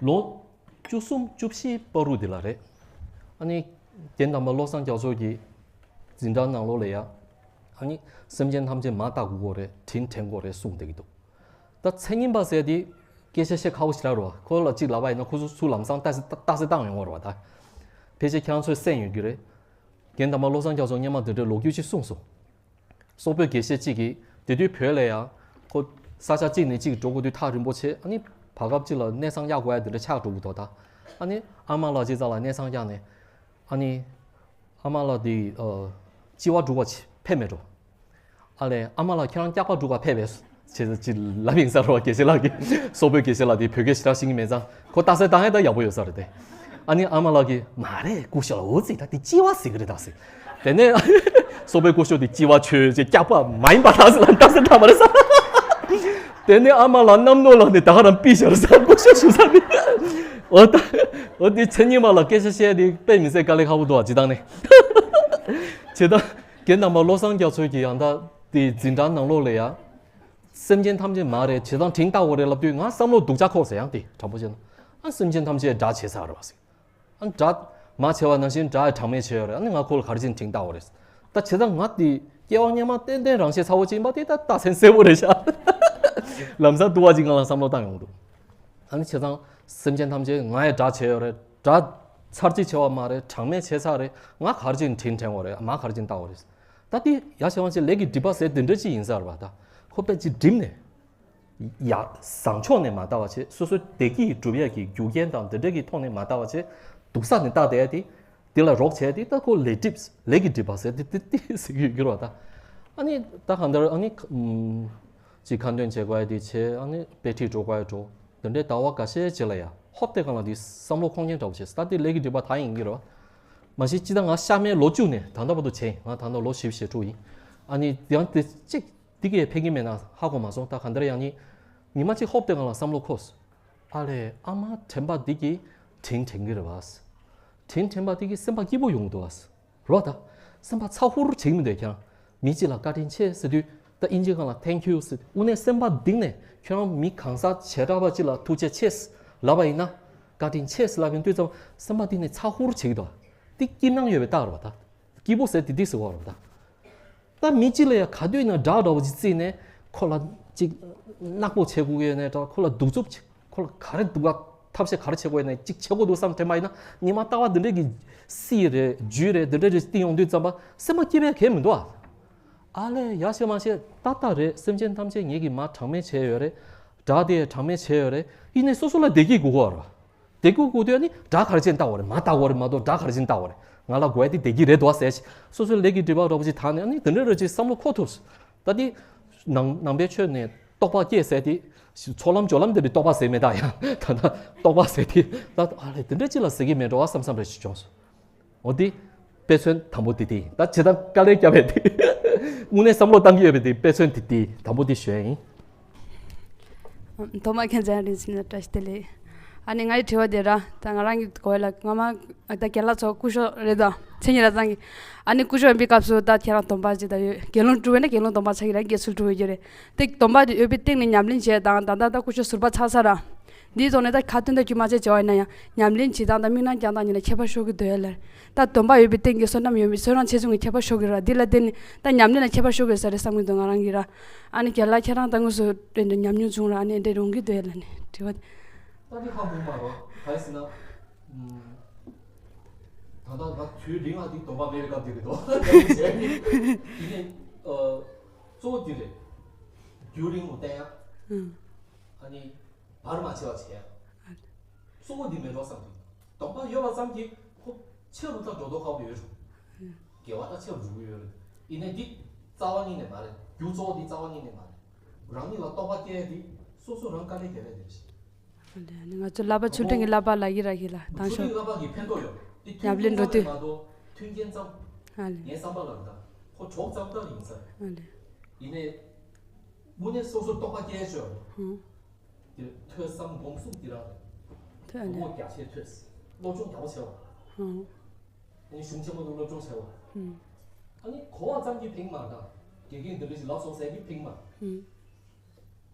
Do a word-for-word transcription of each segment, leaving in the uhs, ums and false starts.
ལོ་བཅུ་གསུམ་བཅུ་བཞི་བར་དུ་དེ་ལ་རེད། ཨ་ནི་རྒན་དམ་པ་བློ་བཟང་རྒྱ་མཚོ་གི་འཛིན་གྲྭ་ནང་ལོགས་ལ་ཡ། ཨ་ནི་སེམས་ཅན་ཐམས་ཅད་མར་བལྟ་དགོས་ཀྱི་རེད། དྲིན་དྲན་དགོས་རེད་གསུངས་བསྡད་ཀྱི་འདུག་ད་མཚན་ཉིད་པ་ཟེར་དེ་སྐད་ཆ་བཤད་ཁག་པོ་ཞེ་དྲག་རེད་བ། ཁོ་ལ་གཅིག་ལབ་པ་ཡིན་ན་ཁོ་ཚོ་ཚུར་ལམ་སང་ལྟ་ས་ལྟ་ས་བཏང་ཡོང་བ་རེད་བ། ད་ཕལ་ཆེར་ཁྱེད་རང་ཚོས་གསན་ཡོད་ཀྱི་རེད། རྒན་དམ་པ་བློ་བཟང་རྒྱ་མཚོ་སྔོན་མ་དེ་འདྲའི་ལོ་རྒྱུས་ཅིག་གསུངས་སོང་། སོག་པོའི་དགེ་བཤེས་གཅིག་གིས་དེ་དུས་བོད་ལ་ཡང་ཁོ་ས་ཆ་གཅིག་ནས་གཅིག་འགྲོ་དགོས་དུས་ཐག་རིང་པོ་བྱས། ཨ་ནི་བར་སྐབས་གཅིག་ལ་གནས་ཚང་གཡར་དགོས་ཡ་དེ་འདྲ་ཆགས་འགྲོ་གི་འདུག་ད་ཨ་ནི་ཨ་མ་ལགས་ཅིག་རྩ་ལ་གནས་ཚང་གཡར་ནས། ཨ་ནི་ཨ་མ་ལགས་དེ་ཨ་ལྕི་བ་སྒྲུག་པ་ཕེབས་མེད་འགྲོ། ཨ་ལས་ཨ་མ་ལགས་ཁྱེད་རང་སྐྱག་པ་སྒྲུག་པ་ཕེབས་པས། ཅེས་ཅིག་ལབ་ཡིན་ས་རེད་བ། དགེ་བཤེས་ལགས་ཀྱིས། སོག་པོའི་དགེ་བཤེས་ལགས་དེ་བོད་སྐད་ཞེ་དྲག་ཤེས་ཀྱི་མེད་ཙང་ཁོ་ལྟ་ས་བཏང་ཡ་ད་ཡག་པོ་ཡོད་ས་རེད་དེ། ཨ་ནི་ཨ་མ་ལགས་ཀྱིས་མ་རེད་སྐུ་ཞབས་ལགས། འོ་ཙི་ད་དེ་ལྕི་བ་ཟེར་གི་རེད་ད་ཟེར། དེ་ནས་སོག་པོའི་སྐུ་ཞབས་དེ་ལྕི་བ་ཆོས་ཅེས་སྐྱག་པ་མ་ཡིན་པ་ལྟ་ས་ལ་ལྟ་ས་ད་མ་རེད་ས། དེ་ནས་ཨ་མ་ལགས་གནམ་ནོར་ལགས་ནས་ད་ག་རང་ཕུད་བཞག་རེད་ས། སྐུ་ཞབས་ཞུ་ས་ནས། འོ་ད་འོ་དེ་མཚན་ཉིད་པ་ལ་སྐད་ཆ་བཤད་དེ་དཔེ་མི་སྲིད་དཀའ་ལས་ཁག་པོ་འདུག་བ། ཇི་ལྟར་ནས་ཇི་ལྟར་རྒན་དམ་པ་བློ་བཟང་རྒྱ་མཚོ་གི་ཡང་ད་དེ་འཛིན་གྲྭ་ནང་ལོགས་ལ་ཡ། སེམས་ཅན་ཐམས་ཅད་མ་རེད། བྱས་ཙང་དྲིན་བལྟ་དགོས་རེད་ལབ་དུས་ང་བསམ་བློ་སྡུག་ཅག་ཁོག་ཟེར། ཡང་དེ་དྲང་པོ་བཤད་ན། ཨ་སེམས་ཅན་ཐམས་ཅད་དགྲ་བྱེད་ས་རེད་བ་ཟེར། ཨ་དགྲ་མ་བྱས་པ་ནང་བཞིན་དགྲ་ཡི་གྲངས་མེད་བྱས་ཡོད་རེད། ཨ་ནི་ང་ཁོ་ལ་ག་རེ་བྱས་ནས་དྲིན་བལྟ་དགོས་རེད། ད་བྱས་ཙང་ང་དེ་སྐྱེ་བ་སྔོན་མ་ཏན་ཏན་རང་ཤེད་ཚ་བོ་ཅིག་ཡིན་པ་དེ་ད་རྟགས་མཚན་གསལ་པོ་རེད་ཤག་ལམ་སང་ལྟ་བ་ཅིག་ང་ལ་བསམ་བློ་བཏང་ཡོང་འདུག་ཨ་ནི་བྱས་ཙང་སེམས་ཅན་ཐམས་ཅད་ང་ཡི་དགྲ་བྱས་ཡོད་རེད། དགྲ་ཚར་གཅིག་བྱས་པ་མ་རེད། གྲངས་མེད་བྱས་ཚར་རེད། ང་ག་རེ་བྱས་ནས་དྲིན་དྲན་དགོས་རེད། མ་ག་རེ་བྱས་ནས་བལྟ་དགོས་རེད། ད་དེ་ཡ་བྱས་པ་ཅིག་ལས་ཀྱི་སྒྲིབ་པ་ཟེར་དེ་འདྲ་ཅིག་ཡིན་ས་རེད་བ། ད་ཁོ་དཔེ་ཅིག་སྒྲིབ་ནས། ཡ་བཟང་ཕྱོགས་ནས་མ་ལྟ་བ་བྱས། སོ་སོའི་བདེ་སྐྱིད་སྒྲུབ་ཡས་ཀྱི་རྒྱུ་རྐྱེན་དང་དེ་འདྲ་གི་ཐོག་ནས་མ་ལྟ་བ་བྱས། སྡུག་ས་ནས་ལྟ་བསྡད་དེ། དེ་ལ་རོགས་བྱས་ཏེ་ད་ཁོ་ལས་སྒྲིབ་ལས་ཀྱི་སྒྲིབ་པ་ཟེར་དེ་དེ་དེ་ཟེར་གྱི་ཡོད་རེད་བ། ད་ཨ་ནི་ད་གང་ལྟར་ཨ་ནི་ཅིག་ཁ་འདོན་བྱེད་དགོས་ཡ་དེ་བྱས། ཨ་ནི་དཔེ་ཁྲིད་འགྲོ་དགོས་ཡ་འགྲོ། དེ་འདྲའི་ཟླ་བ་འགའ་ཤས་རྗེས་ལ་ཡ་ཧོབ་སྟེ་གང་ལ་དེ་བསམ་བློ་འཁོར་མཁན་འདྲ་བོ་བྱས། ད་དེ་ལས་ཀྱི་སྒྲིབ་པ་ད་ཡིན་གྱི་རེད་བ། མ་གཞི་སྤྱི་ད་ང་ཤ་མེད་ལོ་བཅུ་ནས་ད་ལྟ་བར་དུ་བྱས་ཡིན། ང་ད་ལྟ་ལོ་བཞི་བཅུ་ཞེ་དྲུག་ཡིན། ཨ་ནི་ཡང་དེ་གཅིག་འདི་གས་ཕན་གྱི་མེད་ན་ཧ་གོ་མ་སོང་། ད་ག་འདིར་ཡང་ཉི་ཉི་མ་གཅིག་ཧོབ་སྟེ་གང་ལ་བསམ་བློ་འཁོར། ཨ་ལས་ཨ་མ་དྲན་པ་འདི་གིས་དྲིན་དྲན་གྱི་རེད་བ། དྲིན་དྲན་པ་འདི་གིས་སེམས་པ་སྐྱིད་པོ་ཡོང་གི་འདུག་བ། རོ་ད། སེམས་པ་ཚ་ཧུར་བྱེད་ཀྱི་མི་འདུག་ཁྱེད་རང་། མི་གཅིག་ལ་བཀའ་དྲིན་ཆེ་ཟེར་དུས་ད་དབྱིན་ཇི་སྒང་ལ་thank you ཟེར། དངོས་གནས་སེམས་པ་གཏིང་ནས་ཁྱོད་རང་མི་གང་ཟག་བྱེ་བྲག་པ་གཅིག་ལ་ཐུགས་རྗེ་ཆེ་ལབ་པ་ཡིན་ན། བཀའ་དྲིན་ཆེ་ལབ་ཡོང་དུས་ཙམ་སེམས་པ་གཏིང་ནས་ཚ་ཧུར་བྱེད་ཀྱི་འདུག་བ། འདི་སྐྱིད་སྣང་ཡོད་པའི་རྟགས་རེད་བ་ད། སྐྱིད་པོ་ཟེར་དེ་འདི་ཟེར་བ་རེད་བ་ད། ད་མི་གཅིག་ལ་ཡང་ག་དུས་ན་དགྲ་འདྲ་བོ་ཅིག་བརྩིས་ནས་ཁོ་ལ་ཅིག་ནག་པོ་བྱེད་དགོས་ཡོད་ནས་འདྲ། ཁོ་ལ་གདུག་རྩུབ་བྱེད། ཁོ་ལ་ག་རེ་སྡུག་ག་ཐབས་ཤེས་ག་རེ་བྱེད་དགོས་ཡོད་ནས་ཅིག་བྱེད་དགོས་འདུག་བསམ་དྲན་པ་ཡིན་ན། ཉི་མ་ལྟ་བ་འདི་འདྲས་ཀྱི་སྲིད་རེད་རྒྱུ་རེད་འདི་འདྲས་རེ་བསྟན་ཡོང་དུས་ཙམ་པ་སེམས་པ་སྐྱིད་པའི་གལ་མི་འདུག་ཨ། ཨ་ལས་ཡ་ཤེས་མ་ཤེས་ཏག་ཏག་རེད། སེམས་ཅན་ཐམས་ཅད་ངེད་ཀྱིས་མ་གྲངས་མེད་བྱས་ཡོད་རེད། དགྲ་དེ་གྲངས་མེད་བྱས་ཡོད་རེད། ཡིན་ནས་སོ་སོ་ལ་བདེ་སྐྱིད་དགོས་ཀྱི་ཡོད་རེད་བ། བདེ་སྐྱིད་དགོས་དུས་ཨ་ནི་དགྲ་ག་རེ་བྱས་ནས་ལྟ་བ་རེད། མ་ལྟ་བ་རེད་མ་གཏོགས་དགྲ་ག་རེ་བྱས་ནས་ལྟ་བ་རེད། ང་ལ་དགོས་ཡ་དེ་བདེ་སྐྱིད་རེད་འདུག་ཟེར་ཞིག་སོ་སོའི་ལས་ཀྱི་སྒྲིབ་པ་འདྲ་པོ་ཅིག་དག་ནས་ཨ་ནི་དེ་འདྲའི་རེ་ཅིག་བསམ་བློ་འཁོར་ཐུབ། ད་དེ་ནང་ནང་པའི་ཆོས་ནས་རྟོགས་པ་སྐྱེས་ཟེར་དེ། ཚོགས་ལམ་སྦྱོར་ལམ་དེ་འདྲའི་རྟོགས་པ་ཟེར་མེད་ད་ཡང་ད་ལྟ་རྟོགས་པ་ཟེར་དེ་ད་ཨ་ལས་དེ་འདྲ་ཅིག་ལ་ཟེར་གྱི་མེད་འགྲོ་བ་བསམ་བསམ་རེ་ཞིག་བྱུང་སོང་། འོ་དེ་དཔེ་མཚོན་དང་པོ་དེ་དེ་ཡིན། ད་ཇི་ལྟར་དཀའ་ལས་བརྒྱབ་པའི་དེ་དངོས་གནས་བསམ་བློ་བཏང་གི་ཡོད་པའི་དེ་དཔེ་མཚོན་དེ་དེ་དང་པོ་དེ་ཞུ་ཡ་ཡིན། ཐོག་མ་ཁྱེད་ཚང་རིན་ཆེན་ལ་བཀྲ་ཤིས་བདེ་ལེགས། ཨ་ནི་ང་ཡི་དྲི་བ་དེ་ར་ད་ང་རང་གི་གོ་བ་ལ་ང་མ་ད་རྒན་ལགས་ཚོ་སྐུ་ཞབས་རེད་ད་མཚན་ཉིད་ར་ཚང་གི། ཨ་ནི་སྐུ་ཞབས་ཡིན་པའི་སྐབས་སུ་ད་ཁྱེད་རང་སྡོམ་པ་ཅིག་ད་ཡོད། དགེ་སློང་སྒྲུབ་པ་ན་དགེ་སློང་སྡོམ་པ་ཆགས་ཀྱི་ར་དགེ་ཚུལ་སྒྲུབ་པའི་རྒྱུ་རེད། དེ་སྡོམ་པ་དེ་ཡོད་པའི་སྟེང་ནས་ཉམས་ལེན་བྱས་དང་ད་ད་ད་སྐུ་ཞབས་ཟུར་པ་ཚར་ཚར་ར། འདིའི་ཐོག་ནས་ད་ཁ་ཏོན་ད་རྒྱུ་མ་བྱས་བྱས་པ་ཡིན་ན་ཡང་ཉམས་ལེན་བྱེད་སྟངས་དང་དམིགས་རྣམ་རྒྱག་སྟངས་གཉིས་ལ་ཁྱད་པར་ཤོར་གྱི་འདུག་ཡ་ལ། ད་སྡོམ་པ་ཡོད་པའི་སྟེང་གི་བསོད་ནམས་ཡོད་མེད་བསོད་རང་ཆེ་ཆུང་གི་ཁྱད་པར་ཤོར་གྱི་ར། འདི་ལ་བརྟེན་ནས་ད་ཉམས་ལེན་ལ་ཁྱད་པར་ཤོར་གྱི་ས་རེད་བསམ་གྱི་འདུག་ང་རང་གིས་ར། ཨ་ནི་རྒན་ལགས་ཁྱེད་རང་ད་དངོས་སུ་དེ་འདྲ་ཉམས་མྱོང་བྱུང་ར། ཨ་ནི་འདྲ་ཡོང་གི་འདུག་ཡ་ལ་ནི་དྲི་བ། ད་འདི་ཧ་གོ་མ་རོ། ག་རེ་ཟེར་ན། ད་ལྟ་ང་དུས་རིང་ང་འདི་སྡོམ་པ་མེད་པའི་སྐབས་འདི་རེད་དོ། དེ་ནས་ཨ་གཙོ་བོ་འདི་རེད། རྒྱུན་རིང་པོ་བསྟེན་ཡ། ཨ་ནི་བར་མ་ཆད་པ་བྱེད་ཡ། གཙོ་བོ་འདི་མེད་འགྲོ་བསམ་གྱི། སྡོམ་པ་ཡོད་པ་ཙམ་གྱིས་ཁོ་ཆེ་རུ་ད་འགྲོ་ལྡོག་ཁག་པོ་ཡོད་རུང་། དགེ་བ་ད་ཆེ་རུ་འགྲོ་གི་ཡོད་རེད། ཡིན་ནའི་འདི་རྩ་བ་ཉིད་ནས་མ་རེད། རྒྱུ་གཙོ་བོ་འདི་རྩ་བ་ཉིད་ནས་མ་རེད། རང་ཉིད་ལ་རྟོགས་པ་སྐྱེ་ཡ་འདི་སོ་སོ་རང་དཀའ་ལས་རྒྱག་ཡ་འདི་རེད། ང་ཚོ་བསླབ་པ་ཆོས་འབྲེལ་གྱི་བསླབ་པ་ལབ་ཀྱི་ར་གི་ལ་དང་ཆོས་ཤོག་འབྲེལ་བསླབ་པ་གི་ཕན་ཐོགས་ཡོད། འདི་མཐུན་ཉམས་ལེན་རྐྱེན་འགྲོ་ཙམ་དུས་མ་གཏོགས་མཐུན་རྐྱེན་ཙམ། ཨ་ལེ། ངའི་བསམ་པ་ལ་ད་ཁོ་གྲོགས་ཙམ་ལྟར་ཡིན་ས་རེད། ཨ་ལེ། ཡིན་ནའི་དངོས་གནས་སོ་སོ་རྟོགས་པ་སྐྱེ་ཡ་ཆོས། ཧུང་། དེ་ཐོས་བསམ་སྒོམ་གསུམ་འདི་རང་རེད། ཐོས་ཨ་ལེ། ངོ་རྒྱ་ཆེ་ཐོས། སློབ་སྦྱོང་རྒྱ་པོ་བྱས་པ། ཧུང་། ངས་གཞུང་ཆེན་མོ་དུ་སློབ་སྦྱོང་བྱས་པ། ཧུང་། ཨ་ནི་གོ་བ་ཙམ་གྱིས་ཕན་མ་རེད་ད། དགེ་རྒན་འདི་འདྲ་ཞིག་ལབ་སོང་ཟེར་གྱིས་ཕན་མ་རེད། ཧུང་།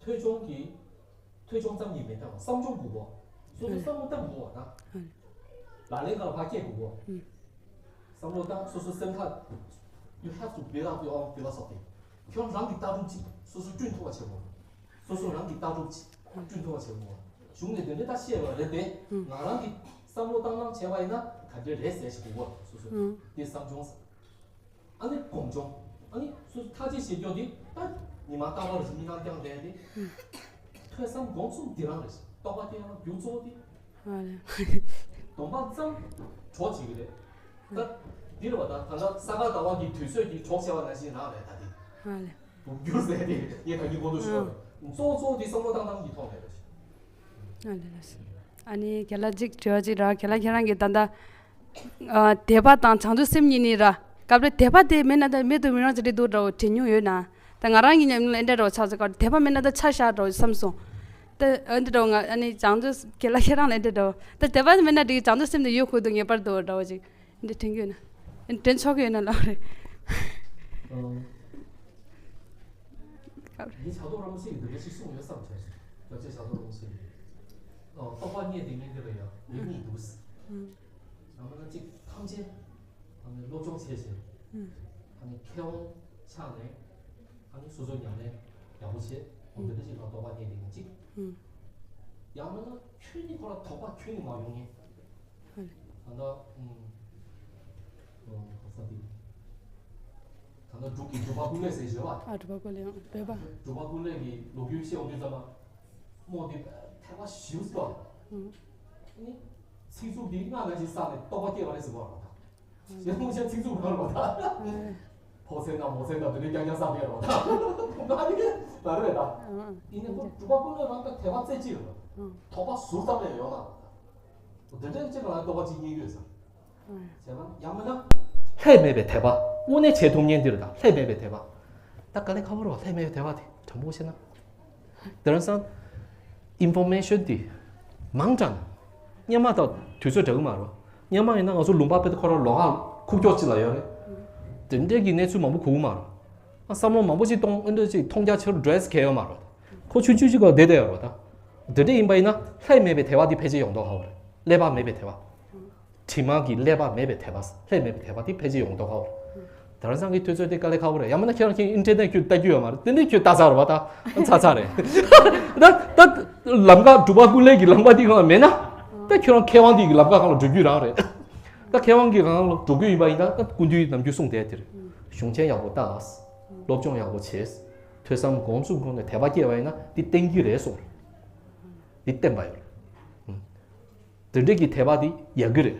ཐོས་སྦྱོང་གི། ཐོས་སྦྱོང་ཙམ་གྱིས་མི་འདང་བ་བསམ་སྦྱོང་དགོས་པ། སོ་སོ་བསམ་བློ་བཏང་དགོས་པ་དང་། ལག་ལེན་ཁག་ལ་ཕར་སྐྱེལ་དགོས་པ། བསམ་བློ་བཏང་སོ་སོ་སེམས་ཁ། You have to build up your own philosophy. ཁྱོད་རང་གི་ལྟ་གྲུབ་ཅིག་སོ་སོ་བསྐྲུན་ཐུབ་པ་བྱེད་དགོས། སོ་སོ་རང་གི་ལྟ་གྲུབ་ཅིག་བསྐྲུན་ཐུབ་པ་བྱེད་དགོས། གཞུང་ནས་དེ་འདྲ་ད་བཤད་པ་རེད་དེ། ང་རང་གི་བསམ་བློ་བཏང་སྟངས་བྱས་པ་ཡིན་ན་ག་འདྲ་རེད་ཟེར་ཞིག་དགོས་པ་སོ་སོ། དེ་བསམ་བྱུང་ཟེར། ཨ་ནི་སྒོམ་བྱུང་། ཨ་ནི་སོ་སོ་ཐག་གཅོད་བྱེད་རྒྱུ་དེ་ད་ཉི་མ་རྟག་པར་མི་ནང་རྐྱང་བསྡད་དེ། ཐོས་བསམ་སྒོམ་གསུམ་དེ་རང་རེད། རྟོགས་པ་དེ་ཡང་རྒྱུ་གཙོ་བོ་དེ། ཨ་ལས། སྡོམ་པ་ཙམ་གྲོགས་བྱེད་ཀྱི་རེད། ད་འདི་རེད་བ། ད་ད་ལྟ་ས་ག་ཟླ་བ་གི་དུས་ཚོད་ཀྱི་གྲོགས་བྱས་པ་ནང་བཞིན་རང་རེད་ད་དེ། ཨ་ལས། སྡུག་འགྱུར་ཟེར་དེ་ངས་ད་གིན་གོང་དུ་ཞུས་པ་རེད། གཙོ་བོ་གཙོ་བོ་དེ་བསམ་བློ་བཏང་སྟངས་ཀྱི་ཐོག་ནས་རེད། ཨ་ལས་ལགས། ཨ་ནི་རྒན་ལགས་གཅིག་དྲི་བ་གཅིག་རག་རྒན་ལགས་ཁྱེད་རང་གིས་ད་ལྟ་ཨ་དད་པ་དང་བྱང་ཆུབ་སེམས་གཉིས་ནི་ར། སྐབས་རེ་དད་པ་དེ་མེད་ན་ད་མེད་དུ་མི་རུང་ཅི་རེད་འདུག་འདྲ་བོ་དྲན་མྱོང་ཡོད་ན། ད་ང་རང་གི་ཉམས་མྱོང་ལ་འདི་འདྲ་བོ་ཆགས་ཚེ་སྐབས་དད་པ་མེད་ན་ད་ཆ་བཞག་འདྲ་བོ་བསམ་སོང་། ད་ཨ་འདི་འདྲ་བོ་ང་ཨ་ནི་བྱང་ཆུབ་རྒན་ལགས་ཁྱེད་རང་ལ་འདི་འདྲ་བོ་ད་དད་པ་མེད་ན་འགྲིག་བྱང་ཆུབ་སེམས་དེ་ཡོད་ཁུལ་དུ་ངེས་པར་དུ་འདྲ་བོ་ཅིག་འདི་དྲན་གྱི་ཡོད་ན། ཨ་ནི་དྲན་ཆོག་གི་ཡོད་ན་ལབ་རེད། ཨང་། འདི་ཕྱག་རྡོར་རིན་པོ་ཆེ་གིས་འདི་འདྲ་ཞིག་གསུངས་ཡོད་བསམ་བྱས་སོང་། རྒྱལ་སྲས་ཕྱག་རྡོར་རིན་པོ་ཆེ་གིས། ཨོ། རྟོགས་པ་རྙེད་དེ་ངས་འདི་ལ་ཡང་ཡོད་མི་འདུག་ཨང་། ཡང་མིན་ན་གཅིག་ཐམས་ཅད་ཨ་ནི་སློབ་སྦྱོང་བྱས་བྱས། ཨང་། ཨ་ནི་མཁས་དབང་ཆགས་ནས་ཨ་ནི་སོ་སོ་ཉམས་ལེན་ཡག་པོ་བྱས། ཨོ། ཨང་། འདི་འདྲ་ཞིག་ལ་རྟོགས་པ་རྙེད་དེ་ངས་གཅིག་ཨང་། ཡང་མིན་ན་ཁྱོད་ནི་ཁོ་ར་དོགས་པ་ཁྱོད་ནི་མ་ཡོང་ངེས། ཨ་ལས། ད་ལྟ་ཨང་། ཨོ། ག་ས་འདི། ད་ལྟ་འབྲུག་གི་འབྲུག་པ་ཀུན་ལེགས་ཟེར་བཞིན་པ། ཨ། འབྲུག་པ་ཀུན་ལེགས་ཡང་བོད་པ། འབྲུག་པ་ཀུན་ལེགས་ཀྱི་ལོ་རྒྱུས་བཤད་ཡོང་དུས་ཙམ་པ། རྨོ་འདི་ཐེག་པ་ཞེ་པོ་ཅིག་འདུག་ཨང་། ཨ་ནི་ཚིག་རྩུབ་འདི་སྔགས་ནང་བཞིན་བསགས་ནས་རྟོགས་པ་སྐྱེས་པ་རེད་ཟེར་བ་རེད་ད། ཞེ་མོ་ཅན་ཚིག་རྩུབ་རང་རེད་པ་ད། ཨང་། ཕོ་མཚན་དང་མོ་མཚན་དང་དེ་འདྲའི་རྐྱང་རྐྱང་བསགས་པའི་རེད་པ་ད། ང་ནི་མ་རེད་ད། ཨང་། ཡིན་ནའི་ཁོ་འབྲུག་པ་ཀུན་ལེགས་རང་ད་དད་པ་རྩེ་གཅིག་རེད་པ། ཨང་། དོགས་པ་ཟུར་ཙམ་ལས་ཡོད་མ་རེད་ད། འདི་འདྲའི་གཅིག་ལ་རྟོགས་པ་གཅིག་རྙེད་ཀྱི་ཡོད་ས། བྱས་ན་ཡང་མིན་ན། ལྷད་མེད་པའི་དད་པ། དངོས་གནས་བྱེད་ཐུབ་མཁན་འདི་རེད་ད། ལྷད་མེད་པའི་དད་པ། ད་དཀའ་ལས་ཁག་པོ་རེད་པ། ལྷད་མེད་པའི་དད་པ་དེ་དྲང་པོ་བཤད་ན། དེང་སང་ཨིན་ཕོར་མེ་ཤོན་དེ་མང་དྲགས་ནས། སྔོན་མ་དང་དུས་ཚོད་འདྲ་གི་མ་རེད་པ། སྔོན་མ་ཡིན་ན་ང་ཚོ་ལུང་པ་དཔེ་ཁོ་རང་ལོགས་ཀ་ཁུག་ཀྱོག་ཅིག་ལ་ཡོད་རེད། དེ་འདྲའི་གི་གནས་ཚུལ་མང་པོ་གོ་གི་མ་རེད། ཨ། བསམ་བློ་མང་པོ་ཅིག་གཏོང་། ཨེ་འདྲ་ཅིག་མཐོང་རྒྱ་ཆེ་རུ་འགྲོ་ཡས་གང་ཡང་ཡོད་མ་རེད། ཁོ་ཆུང་ཆུང་ཅིག་ག་བསྡད་བསྡད་ཡོད་རེད་པ་ད། དེ་འདྲ་ཡིན་པ་ཡིན་ན་ལྷད་མེད་པའི་དད་པ་དེ་ཕལ་ཆེར་ཡོང་མདོག་ཁ་པོ་རེད། ཀླད་པ་མེད་པའི་དད་པ། དྲི་མ་གི་ཀླད་པ་མེད་པའི་དད་པ། ལྷད་མེད་པའི་དད་པ་དེ་ཕལ་ཆེར་ཡོང་མདོག་ཁ་པོ་རེད། དེང་སང་གི་དུས་ཚོད་དེ་དཀའ་ལས་ཁག་པོ་རེད། ཡང་མིན་ན་ཁྱེད་རང་གིས་ཨིན་ཊར་ནེཊ་ཁྱོད་ལྟ་རྒྱུ་ཡོད་མ་རེད། དེ་ནས་ཁྱོད་ལྟ་ཚར་བ་ད། ཚར་ཚར་རེད། ད་ད་ལམ་ཁ་འབྲུག་པ་ཀུན་ལེགས་ཀྱི་ལམ་ཁ་དེ་སྒང་ལ་མེད་ན། ད་ཁྱོད་རང་མཁས་དབང་དེ་གི་ལམ་ཁ་སྒང་ལ་འགྲོ་རྒྱུ་རང་རེད། ད་མཁས་དབང་གི་སྒང་ལ་འགྲོ་རྒྱུ་ཡིན་པ་ཡིན་ན། ད་སྐུ་མདུན་ནམ་རྒྱུན་གསུངས་བསྡད་དེ་རེད། གཞུང་ཆེན་ཡག་པོ་ལྟ། སློབ་སྦྱོང་ཡག་པོ་བྱས། ཐོས་བསམ་སྒོམ་གསུམ་སྒོམ་ནས་དད་པ་སྐྱེས་པ་ཡིན་ན་འདི་བསྟན་གྱི་རེད་གསུངས་རེད། འདི་བསྟན་པ་ཡོད་རེད། དེ་འདྲས་ཀྱི་དད་པ་འདི་ཡག་གི་རེད།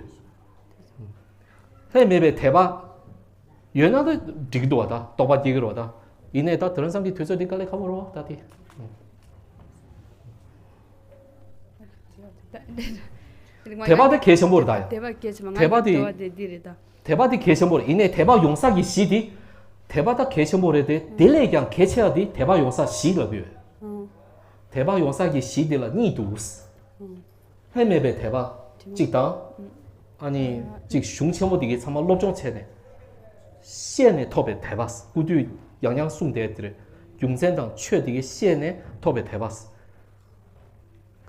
ལྷད་མེད་པའི་དད་པ་ཡོད་ན་ད་འགྲིག་གི་འདུག་བ་ད། རྟོགས་པ་སྐྱེ་གི་རེད་བ་ད། ཡིན་ནའི་ད་དེང་སང་གི་དུས་ཚོད་འདི་དཀའ་ལས་ཁག་པོ་རེད་བ་ད་དེ། དད་པ་དེ་གལ་ཆེན་པོ་རེད་ད་ཡ། དད་པ་གལ་ཆེན་པོ། དད་པ་དེ། ང་གི་དད་པ་དེ་འདི་རེད་ད། དད་པ་དེ་གལ་ཆེན་པོ་རེད། ཡིན་ནའི་དད་པ་ཡོང་ས་གི་གཞི་དེ། དད་པ་ད་གལ་ཆེན་པོ་རེད་དེ། དེ་ལས་ཀྱང་གལ་ཆེ་བ་དེ་དད་པ་ཡོང་ས་གཞི་ལབ་ཀྱི་ཡོད། ཨང་། དད་པ་ཡོང་ས་གི་གཞི་དེ་ལ་གཉིས་འདུག་ཨང་། ལྷད་མེད་པའི་དད་པ་གཅིག་དང་། ཨ་ནི་གཅིག་གཞུང་ཆེན་མོ་དེ་གའི་ཚང་མ་སློབ་སྦྱོང་བྱས་ནས། ཤེས་ནས་ཐོབ་པའི་དད་པ། སྐུ་དུས་ཡང་ཡང་གསུངས་བསྡད་དེ་རེད། རྒྱུ་མཚན་དང་ཆོས་དེ་གའི་ཤེས་ནས་ཐོབ་པའི་དད་པ།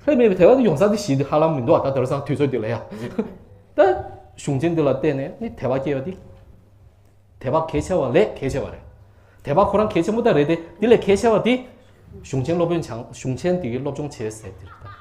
ལྷད་མེད་པའི་དད་པ་དེ་ཡོང་ས་དེ་གཞི་དེ་ཧ་ལམ་མི་འདུག་ཨ། ད་དེང་སང་དུས་ཚོད་འདི་ལ་ཡ། ད་གཞུང་ཆེན་འདི་ལ་བལྟས་ནས་ནི་དད་པ་སྐྱེ་བ་དེ། དད་པ་གལ་ཆེ་བ་ལས་གལ་ཆེ་བ་རེད། དད་པ་ཁོ་རང་གལ་ཆེན་པོ་ད་རེད་དེ། འདི་ལས་གལ་ཆེ་བ་དེ་གཞུང་ཆེན་སློབ་དཔོན་བྱང་། གཞུང་ཆེན་དེ་གའི་སློབ་སྦྱོང་བྱེད་ཟེར་དེ་རེད་ད།